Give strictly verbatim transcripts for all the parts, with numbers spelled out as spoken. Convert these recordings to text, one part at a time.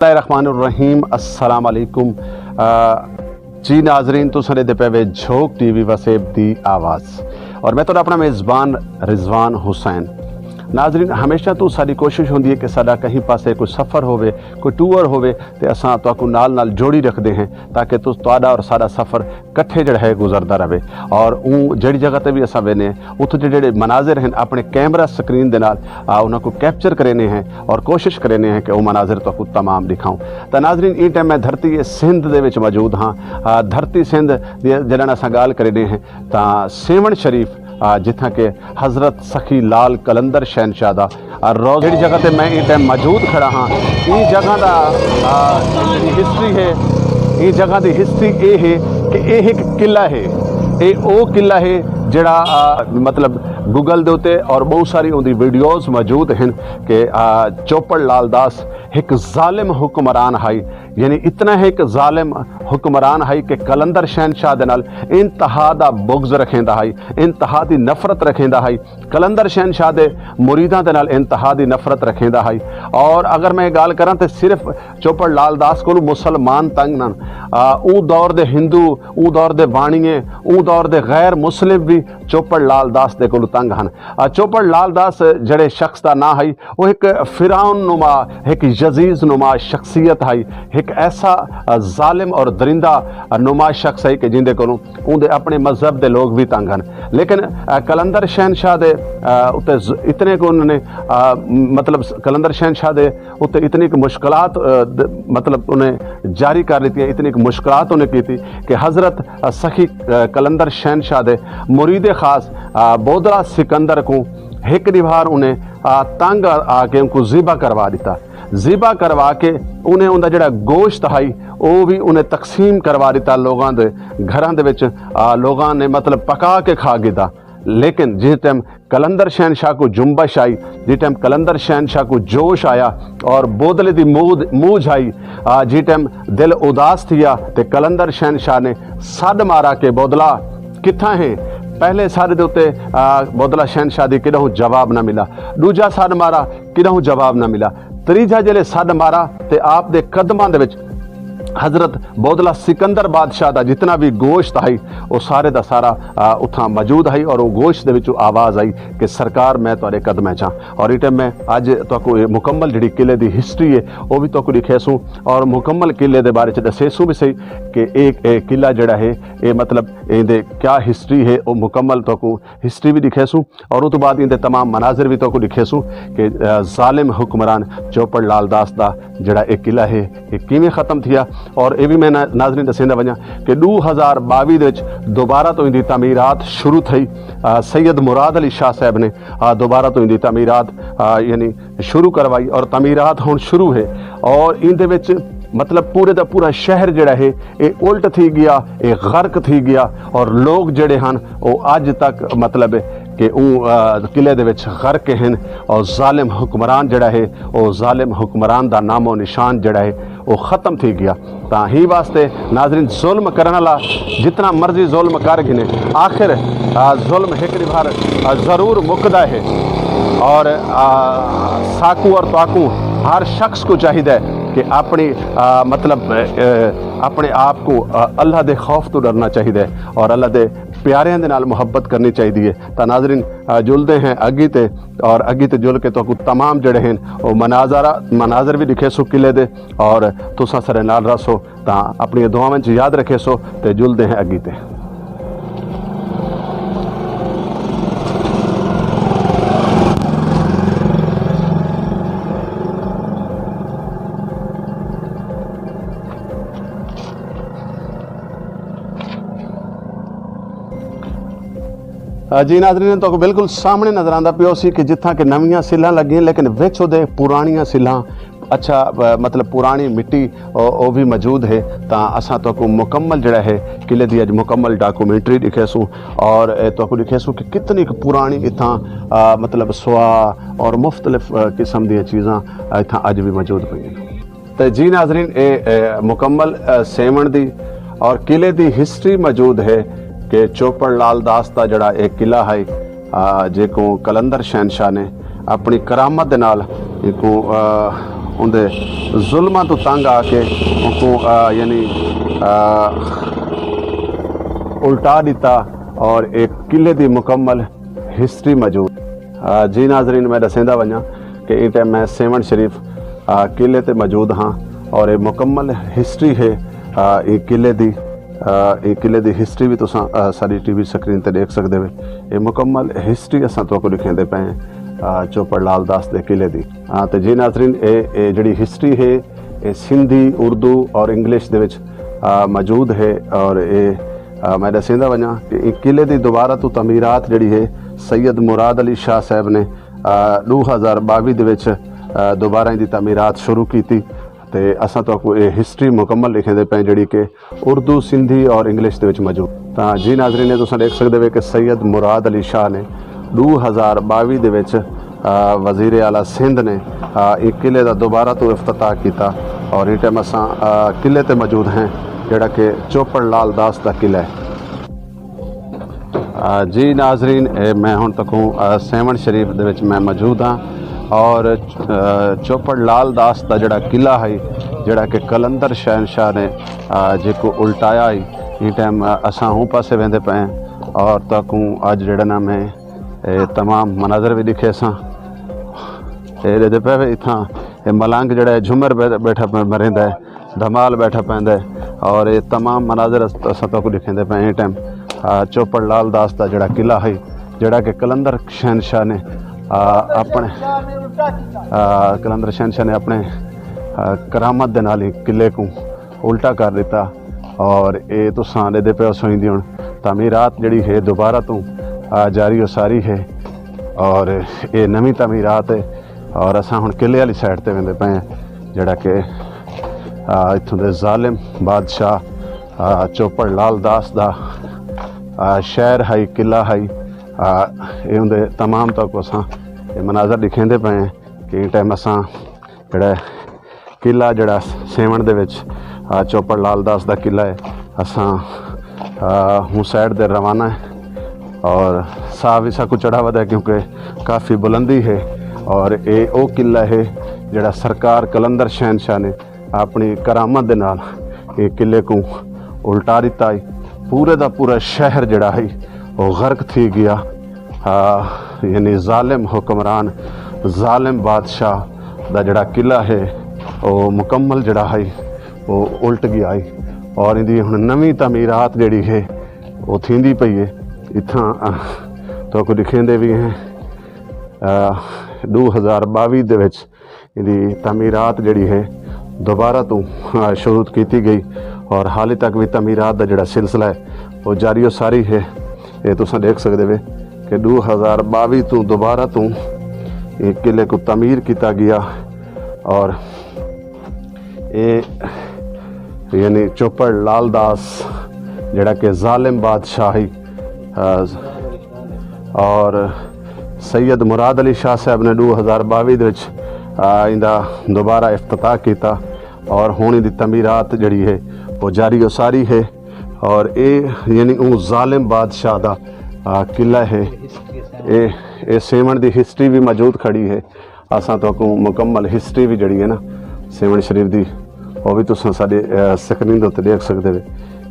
بسم اللہ الرحمن الرحیم۔ السلام علیکم۔ آ، جی ناظرین، تساں ݙیہدے پئے وے جھوک ٹی وی وسیب دی آواز، اور میں تہاݙا اپݨا میزبان رضوان حسین۔ ناظرین، ہمیشہ توں ساݙی کوشش ہوندی ہے کہ ساݙا کہیں پاسے کوئی سفر ہووے، کوئی ٹور ہووے، تے اساں تہاکوں نال نال جوڑی رکھدے ہیں، تاکہ تس-، تہاݙا اور ساݙا سفر کٹھے جڑا ہے گزردا رہے۔ اور اوں جڑی جگہ تے بھی اساں وینے ہیں، اتھوں دے جڑے مناظر ہیں، اپنے کیمرہ سکرین دے نال، آ، انہاں کو کیپچر کرینے ہیں اور کوشش کرینے ہیں کہ او مناظر تہاکوں تمام ݙکھاؤں۔ تاں ناظرین، ایں ٹائم میں دھرتی سندھ دے وچ موجود ہاں۔ آ، دھرتی سندھ دی جݙݨ اساں ڳالھ کرینے ہیں، تاں سیوݨ شریف، آ، جتھاں کہ حضرت سخی لال قلندر شہنشاہ دا، آ، روضہ، جڑی جگہ تے میں ایں ٹائم موجود کھڑا ہاں، ایں جگہ دا، آ، جڑی ہسٹری ہے، ایں جگہ دی ہسٹری اے ہے کہ اے ہک قلعہ ہے۔ اے او قلعہ ہے جڑا، آ، مطلب، گوگل دے اتے اور بہت ساری اوندی ویڈیوز موجود ہیں کہ، آ، چوپڑ لال داس ہک ظالم حکمران ہئی، یعنی اتنا ہک ظالم حکمران ہئی کہ قلندر شہنشاہ دے نال انتہا دا بغض رکھیندا ہئی، انتہا دی نفرت رکھیندا ہئی۔ قلندر شہنشاہ دے مریداں دے نال انتہا دی نفرت رکھیندا ہئی۔ اور اگر میں ڳالھ کراں تے صرف چوپڑ لال داس کولوں مسلمان تنگ نن، آ، اوں دور دے ہندو، اوں دور دے وانیے، اوں دور دے غیر مسلم بھی چوپڑ لال داس دے کولوں تنگ ہن۔ آ، چوپڑ لال داس جڑے شخص دا ناں ہئی، او ہک فرعون نما، ہک یزید نما شخصیت ہئی، ہک ایسا، آ، ظالم اور درندہ، آ، نما شخص ہئی کہ جیندے کولوں اوندے اپنے مذہب دے لوگ بھی تنگ ہن۔ لیکن، آ، قلندر شہنشاہ دے، آ، اتے ز-، اتنے کو انہوں نے، آ، مطلب قلندر شہنشاہ دے اتے اتنی کہ مشکلات، آ، د-، مطلب انہیں جاری کر ݙتی، اتنی کہ مشکلات انہیں کیتی کہ حضرت، آ، سخی، آ، قلندر شہنشاہ دے مرید خاص، آ، بودلا سکندر کو ہک ݙیہاڑ انہیں، آ، تنگ آ، آ کے ان کو ذبح کروا ݙتا۔ ذبح کروا کے انہیں اوندا جڑا گوشت ہئی، او بھی انہیں تقسیم کروا ݙتا لوگاں دے گھراں دے وچ، آ، لوگاں نے مطلب پکا کے کھا گھدا۔ لیکن جس ٹائم قلندر شہنشاہ کو جنبش آئی، جس ٹائم قلندر شہنشاہ کو جوش آیا اور بودلے دی مود-، موج آئی، آ، جس ٹائم دل اداس تھیا تے قلندر شہنشاہ نے سݙ مارا کہ بودلا کتھاں ہے؟ پہلے سݙ دے اتے، آ، بودلا شہنشاہ دی کݙاہوں جواب نہ ملا۔ ݙوجھا سݙ مارا، کݙاہوں جواب نہ ملا۔ تریجھا جلے سݙ مارا تے آپ دے قدماں دے وچ حضرت بودلا سکندر بادشاہ دا جتنا بھی گوشت ہئی، او سارے دا سارا، آ، اتھاں موجود ہئی اور او گوشت دے وچوں آواز آئی کہ سرکار، میں تہاݙے قدمیں چاں۔ اور ایں ٹائم میں اڄ تہاکوں اے مکمل جڑی قلعے دی ہسٹری ہے، او بھی تہاکوں ݙکھیسوں اور مکمل قلعے دے بارے چ ݙسیسوں بھی صحیح کہ اے، اے قلعہ جڑا ہے، اے مطلب ایندے کیا ہسٹری ہے، او مکمل تہاکوں ہسٹری بھی ݙکھیسوں۔ اور اوں توں بعد ایندے تمام مناظر بھی تہاکوں ݙکھیسوں کہ، آ، ظالم حکمران چوپڑ لال داس دا جڑا اے قلعہ ہے، اے کیویں ختم تھیا۔ اور اے بھی میں نا-، ناظرین ݙسیندا ونڄاں کہ ݙو ہزار ٻاویہہ دے وچ دوبارہ توں ایندی تعمیرات شروع تھئی۔ آ، سید مراد علی شاہ صاحب نے، آ، دوبارہ توں ایندی تعمیرات، آ، یعنی شروع کروائی اور تعمیرات ہݨ شروع ہے۔ اور ایندے وچ مطلب پورے دا پورا شہر جڑا ہے، اے الٹ تھی گیا، اے غرق تھی گیا، اور لوگ جڑے ہن، او اڄ تک مطلب کہ اوں، آ، قلعے دے وچ غرق ہن، اور ظالم حکمران جڑا ہے، او ظالم حکمران دا نام و نشان جڑا ہے، او ختم تھی گیا۔ تاں ہی واسطے ناظرین، ظلم کرݨ والا جتنا مرضی ظلم کر گھنے، آخر، آ، ظلم ہک ݙیہاڑ، آ، ضرور مکدا ہے۔ اور، آ، ساکوں اور تہاکوں ہر شخص کو چاہیدا ہے کہ اپݨی، آ، مطلب، آ، اپݨے آپ کو، آ، اللہ دے خوف توں ݙرݨا چاہیدا ہے اور اللہ دے پیاریاں دے نال محبت کرݨی چاہیدی ہے۔ تاں ناظرین، آ، جلدے ہیں اڳی تے، اور اڳی تے جل کے تہاکوں تمام جڑے ہیں او مناظرہ، مناظر بھی ݙکھیسوں قلعے دے، اور تساں سارے نال رہسو۔ تاں اپݨی دعاواں وچ یاد رکھیسو تے جلدے ہیں اڳی تے۔ آ، جی ناظرین، تہاکوں بالکل سامݨے نظر آندا پیا ہوسی کہ جتھاں کہ نویاں سلھاں لڳیاں، لیکن وچ اودے پراݨیاں سلھاں، اچھا، آ، مطلب پراݨی مٹی او، او بھی موجود ہے۔ تاں اساں تہاکوں مکمل جڑا ہے قلعے دی اڄ مکمل ڈاکومنٹری ݙکھیسوں اور، اے، تہاکوں ݙکھیسوں کہ کتنی کُ پراݨی اتھاں، آ، مطلب سوا اور مختلف، آ، قسم دیاں چیزاں اتھاں اڄ بھی موجود پئین۔ تے جی ناظرین، اے، اے، مکمل، آ، سیوݨ دی اور قلعے دی ہسٹری موجود ہے کہ چوپڑ لال داس دا جڑا اے قلعہ ہے، آ، جیکوں قلندر شہنشاہ نے اپݨی کرامت دے نال ایکوں، آ، اوندے ظلماں توں تنگ آ کے اوکوں، آ، یعنی، آ، الٹا ݙتا اور ایک قلعے دی مکمل ہسٹری موجود۔ آ، جی ناظرین، میں ݙسیندا ونڄاں کہ ایں ٹائم میں سیون شریف، آ، قلعے تے موجود ہاں اور اے مکمل ہسٹری ہے، آ، ایں قلعے دی۔ آ، ایں قلعے دی ہسٹری وی تساں، آ، ساݙی ٹی وی سکرین تے ݙیکھ سڳدے وے۔ اے مکمل ہسٹری اساں تہاکوں ݙکھیندے پئے ہیں، آ، چوپڑ لال داس دے قلعے دی۔ آ، تے جی ناظرین، اے، اے جڑی ہسٹری ہے، اے سندھی، اردو اور انگلش دے وچ، آ، موجود ہے اور اے، آ، میں ݙسیندا ونڄاں کہ ایں قلعے دی دوبارہ توں تعمیرات جڑی ہے، سید مراد علی شاہ صاحب نے، آ، ݙو ہزار ٻاویہہ دے وچ، آ، دوبارہ ایندی تعمیرات شروع کیتی۔ تے اساں تہاکوں اے ہسٹری مکمل ݙکھیندے پئے جڑی کہ اردو، سندھی اور انگلش دے وچ موجود۔ تاں جی ناظرین، تساں ݙیکھ سڳدے وے کہ سید مراد علی شاہ نے ݙو ہزار ٻاویہہ دے وچ، آ، وزیر اعلیٰ سندھ نے، آ، ایں قلعے دا دوبارہ توں افتتاح کیتا اور ایں ٹائم اساں، آ، قلعے تے موجود ہیں، جڑا کہ چوپڑ لال داس دا قلعہ ہے۔ آ، جی ناظرین، اے میں ہݨ تکوں، آ، سیون شریف دے وچ میں موجود ہاں اور، آ، چوپڑ لال داس دا جڑا قلعہ ہے، جڑا کہ قلندر شہنشاہ نے، آ، جیکوں الٹایا ہے، ایں ٹائم، آ، اساں ہوں پاسے ویندے پئے ہیں اور تکوں اڄ جڑا نا میں اے تمام مناظر وی ݙکھیساں۔ اے ݙیہدے پئے وے اتھاں اے ملنگ جڑا ہے جھمر بے-، ٻیٹھا پ-، مریندا ہے، دھمال ٻیٹھا پیندا ہے اور اے تمام مناظر اس-، اساں تہاکوں ݙکھیندے پئے ہیں ایں ٹائم، آ، چوپڑ لال داس دا جڑا قلعہ ہے، جڑا کہ قلندر شہنشاہ نے، آ، اپݨے، آ، قلندر شہنشاہ نے اپݨے، آ، کرامت دے نال ہی قلعے کوں الٹا کر ݙتا اور اے تساں ݙیہدے پئے ہو سوئیں دی ہݨ تعمیرات جڑی ہے دوبارہ توں، آ، جاری و ساری ہے اور اے نویں تعمیرات ہے اور اساں ہݨ قلعے والی سائیڈ تے ویندے پئے ہیں، جڑا کہ، آ، اتھوں دے ظالم بادشاہ، آ، چوپڑ لال داس دا، آ، شہر ہئی، قلعہ ہئی، آ، اے اوندے تمام تہاکوں اساں اے مناظر ݙکھیندے پئے ہیں کہ ایں ٹائم اساں جڑا قلعہ جڑا سیوݨ دے وچ، آ، چوپڑ لال داس دا قلعہ ہے۔ اساں، آ، ہوں سائیڈ دے روانہ ہیں اور ساہ وی ساکوں چڑھا ودا ہے کیونکہ کافی بلندی ہے اور اے او قلعہ ہے جڑا سرکار قلندر شہنشاہ نے اپݨی کرامت دے نال اے قلعے کوں الٹا ݙتا ہے۔ پورے دا پورا شہر جڑا ہے او غرق تھی ڳیا۔ آ، یعنی ظالم حکمران، ظالم بادشاہ دا جڑا قلعہ ہے، او مکمل جڑا ہے، او الٹ ڳیا ہے۔ اور ایندی ہݨ نویں تعمیرات جڑی ہے، او تھیندی پئی ہے۔ اتھاں، آ، تہاکوں ݙکھیندے وی ہیں، آ، ݙو ہزار ٻاویہہ دے وچ ایندی تعمیرات جڑی ہے دوبارہ توں، آ، شروع کیتی ڳئی اور حالی تک وی تعمیرات دا جڑا سلسلہ ہے او جاری و ساری ہے۔ اے تساں ݙیکھ سڳدے وے کہ ݙو ہزار ٻاویہہ توں دوبارہ توں ایں قلعے کوں تعمیر کیتا ڳیا اور اے یعنی چوپڑ لال داس جڑا کہ ظالم بادشاہ ہئی، آ، اور سید مراد علی شاہ صاحب نے ݙو ہزار ٻاویہہ دے وچ، آ، ایندا دوبارہ افتتاح کیتا اور ہݨ ایندی تعمیرات جڑی ہے او جاری و ساری ہے اور اے یعنی اوں ظالم بادشاہ دا، آ، قلعہ ہے۔ اے، اے سیوݨ دی ہسٹری وی موجود کھڑی ہے۔ اساں تہاکوں مکمل ہسٹری وی جڑی ہے نا سیوݨ شریف دی، او وی تساں ساݙے، آ، سکرین دے اتے ݙیکھ سڳدے وے۔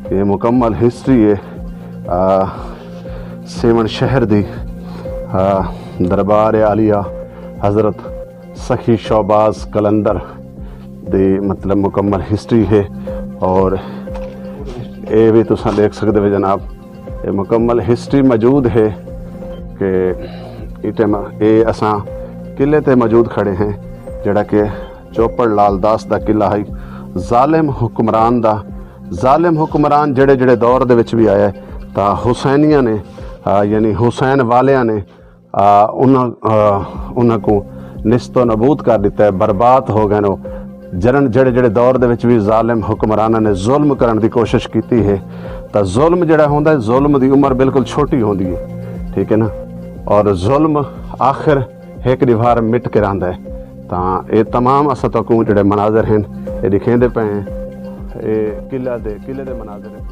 اے مکمل ہسٹری ہے، آ، سیوݨ شہر دی، آ، دربار عالیہ حضرت سخی شہباز قلندر دی مطلب مکمل ہسٹری ہے اور اے وی تساں ݙیکھ سڳدے وے جناب۔ اے مکمل ہسٹری موجود ہے کہ اے ٹائم اے اساں قلعے تے موجود کھڑے ہیں، جڑا کہ چوپڑ لال داس دا قلعہ ہے۔ ظالم حکمران دا، ظالم حکمران جڑے جڑے دور دے وچ وی آیا ہے تاں حسینیاں نے، آ، یعنی حسین والیاں نے، آ، انہاں، آ، انہاں کوں نیست و نابود کر ݙتا ہے، برباد ہو ڳئے نو۔ جڑن، جڑے جڑے دور دے وچ وی ظالم حکمراناں نے ظلم کرݨ دی کوشش کیتی ہے تاں ظلم جڑا ہوندا ہے، ظلم دی عمر بالکل چھوٹی ہوندی ہے، ٹھیک ہے نا؟ اور ظلم آخر ہک ݙیہاڑ مٹ کے رہندا ہے۔ تاں اے تمام اساں تہاکوں جڑے مناظر ہن، اے ݙکھیندے پئے ہیں، اے قلعہ دے، قلعے دے مناظر ہن۔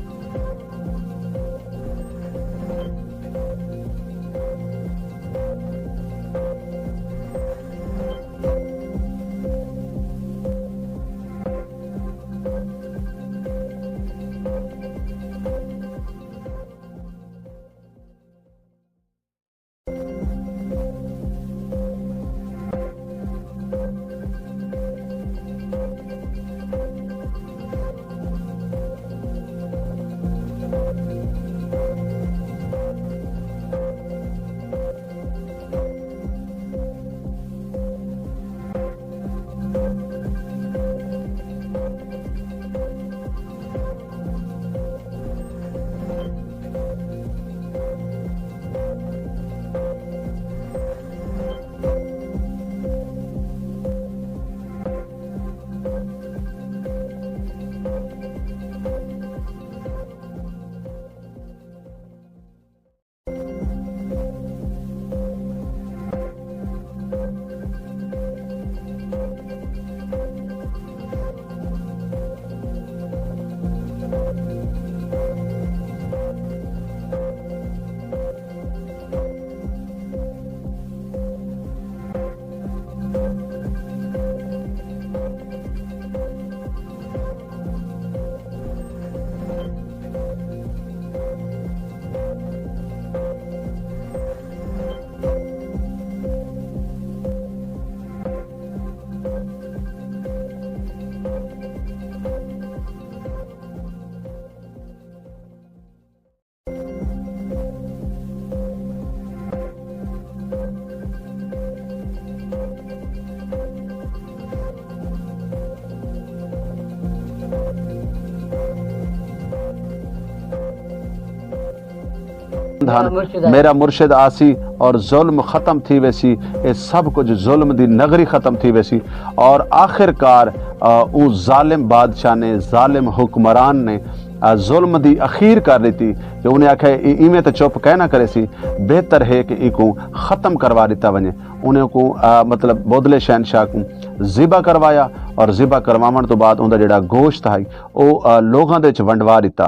ہن۔ میرا مرشد آسی اور ظلم ختم تھی ویسی۔ اے سب کچھ ظلم دی نگری ختم تھی ویسی۔ اور آخر کار، آ، اوں ظالم بادشاہ نے، ظالم حکمران نے، آ، ظلم دی اخیر کر ݙتی۔ تے انہیں آکھیا، "اے ایویں تے چپ کائے نہ کریسی، بہتر ہے کہ اینکوں ختم کروا ݙتا ونڄے۔" انہیں کوں، آ، مطلب، بودلے شہنشاہ کوں ذبح کروایا، اور ذبح کرواوݨ توں بعد اوندا جڑا گوشت ہئی، او، آ، لوگاں دے وچ ونڈوا ݙتا۔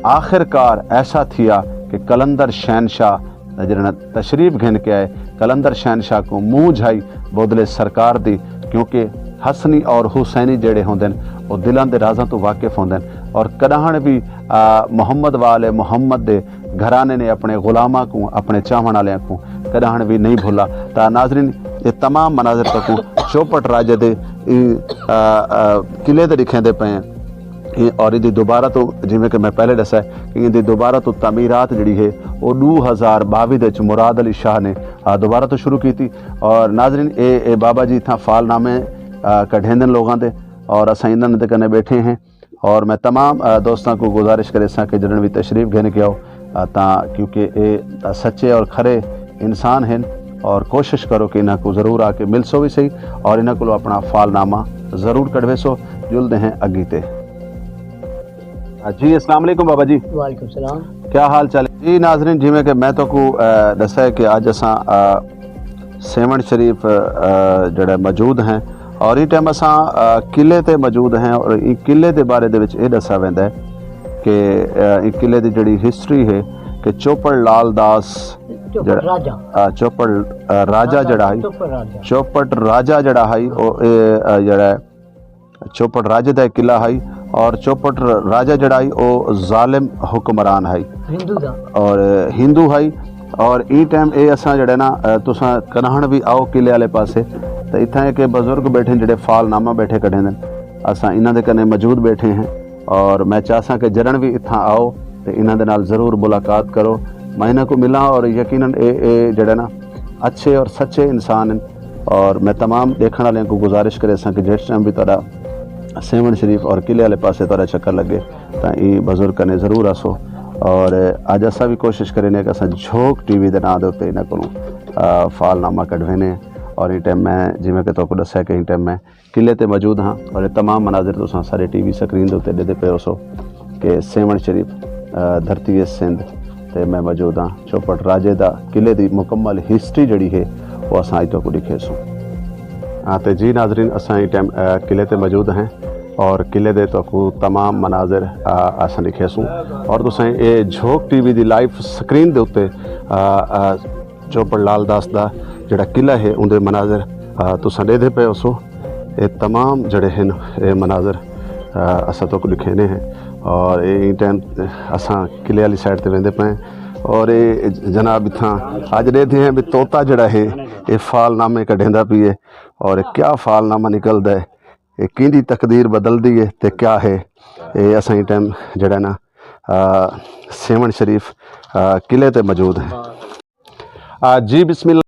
آخر کار ایسا تھیا کہ قلندر شہنشاہ جڑا تشریف گھن کے آئے، قلندر شہنشاہ کوں مونجھ آئی بودلے سرکار دی، کیونکہ حسنی اور حسینی جڑے ہوندن، او دلاں دے رازاں توں واقف ہوندن۔ اور کݙاہݨ وی، آ، محمد وال محمد دے گھرانے نے اپݨے غلاماں کوں، اپݨے چاہوݨ آلیاں کوں کݙاہݨ وی نہیں بھلا۔ تاں ناظرین، اے تمام مناظر تکوں چوپٹ راجے دے، ایں، آ، آ، قلعے دے ݙکھیندے پئے ہیں۔ ایں، اور ایندی دوبارہ توں، جیویں کہ میں پہلے ݙسا ہے کہ ایندی دوبارہ توں تعمیرات جڑی ہے، او ݙو ہزار ٻاویہہ دے وچ مراد علی شاہ نے، آ، دوبارہ توں شروع کیتی۔ اور ناظرین، اے، اے بابا جی اتھاں فال نامے، آ، کڈھیندن لوگاں دے، اور اساں انہاں دے کنے ٻیٹھے ہیں۔ اور میں تمام، آ، دوستاں کوں گزارش کریساں کہ جݙݨ وی تشریف گھن کے آؤ، آ، تاں کیونکہ اے، آ، سچے اور کھرے انسان ہن، اور کوشش کرو کہ انہاں کوں ضرور آ کے ملسو وی صحیح، اور انہاں کولوں اپݨا فال نامہ ضرور کڈھویسو۔ جلدے ہیں اڳی تے۔ آ، جی، السلام علیکم بابا جی۔ وعلیکم السلام۔ کیا حال چال ہے؟ جی ناظرین، جیویں کہ میں تہاکوں، آ، ݙسا ہے کہ اڄ اساں، آ، سیوݨ شریف، آ، جڑا موجود ہیں، اور ایں ٹائم اساں، آ، قلعے تے موجود ہیں، اور ایں قلعے دے بارے دے وچ اے ݙسا ویندا ہے کہ، آ، ایں قلعے دی جڑی ہسٹری ہے کہ چوپڑ لال داس چوپڑ جڑا، راجہ۔ آ، چوپڑ، آ، راجہ راجہ، جڑا ہے، چوپڑ راجہ۔ چوپٹ راجہ جڑا ہے، او اے، آ، جڑا ہے، چوپٹ راجے دا قلعہ ہئی، اور چوپٹ راجہ جڑا ہئی، او ظالم حکمران ہئی۔ ہندو دا۔ اور ہندو ہئی، اور ایں ٹائم اے اساں جڑے نا، اے، تساں کݙاہݨ وی آؤ قلعے والے پاسے، تے اتھاں ہک بزرگ ٻیٹھے جڑے فال نامہ ٻیٹھے کڈھیندن، اساں انہاں دے کنے موجود ٻیٹھے ہیں، اور میں چاہساں کہ جݙݨ وی اتھاں آؤ تے انہاں دے نال ضرور ملاقات کرو، میں انہاں کوں ملاں، اور یقیناً اے، اے جڑے نا اچھے اور سچے انسان ہیں۔ اور میں تمام ݙیکھݨ والیاں کوں گزارش کریساں کہ جس ٹائم بھی تہاݙا سیوݨ شریف اور قلعے والے پاسے تہاݙا چکر لڳے، تاں ایں بزرگ کنے ضرور آسو۔ اور اڄ اساں بھی کوشش کرینے کہ اساں جھوک ٹی وی دے ناں دے اتے انہاں کولوں، آ، فال نامہ کڈھوینے۔ اور ایں ٹائم میں، جیویں کہ تہاکوں ݙسیا کہ ایں ٹائم میں قلعے تے موجود ہاں، اور اے تمام مناظر تساں سارے ٹی وی سکرین دے اتے ݙیہدے پئے ہوسو کہ سیوݨ شریف، آ، دھرتی سندھ تے میں موجود ہاں۔ چوپٹ راجے دا قلعے دی مکمل ہسٹری جڑی ہے، وہ اساں اج تہاکوں ݙکھیسوں۔ ہاں تے جی ناظرین، اساں ایں ٹائم، آ، قلعے تے موجود ہیں، اور قلعے دے تہاکوں تمام مناظر، آ، اساں ݙکھیسوں۔ اور تساں اے جھوک ٹی وی دی لائیو سکرین دے اتے، آ، آ، چوپڑ لال داس دا جڑا قلعہ ہے، اوندے مناظر، آ، تساں ݙیہدے پئے ہوسو۔ اے تمام جڑے ہن، اے مناظر، آ، اساں تہاکوں ݙکھینے ہیں۔ اور اے ایں ٹائم اساں قلعے والی سائیڈ تے ویندے پئے ہیں۔ اور اے جناب اتھاں اڄ ݙیہدے ہیں بھی طوطا جڑا ہے، اے فال نامے کڈھیندا پئی ہے۔ اور کیا فال نامہ نکلدا ہے، اے کیندی تقدیر بدلدی ہے تے کیا ہے۔ اے اساں ایں ٹائم جڑا نا، آ، سیوݨ شریف، آ، قلعے تے موجود ہیں۔ آ، جی بسم اللہ۔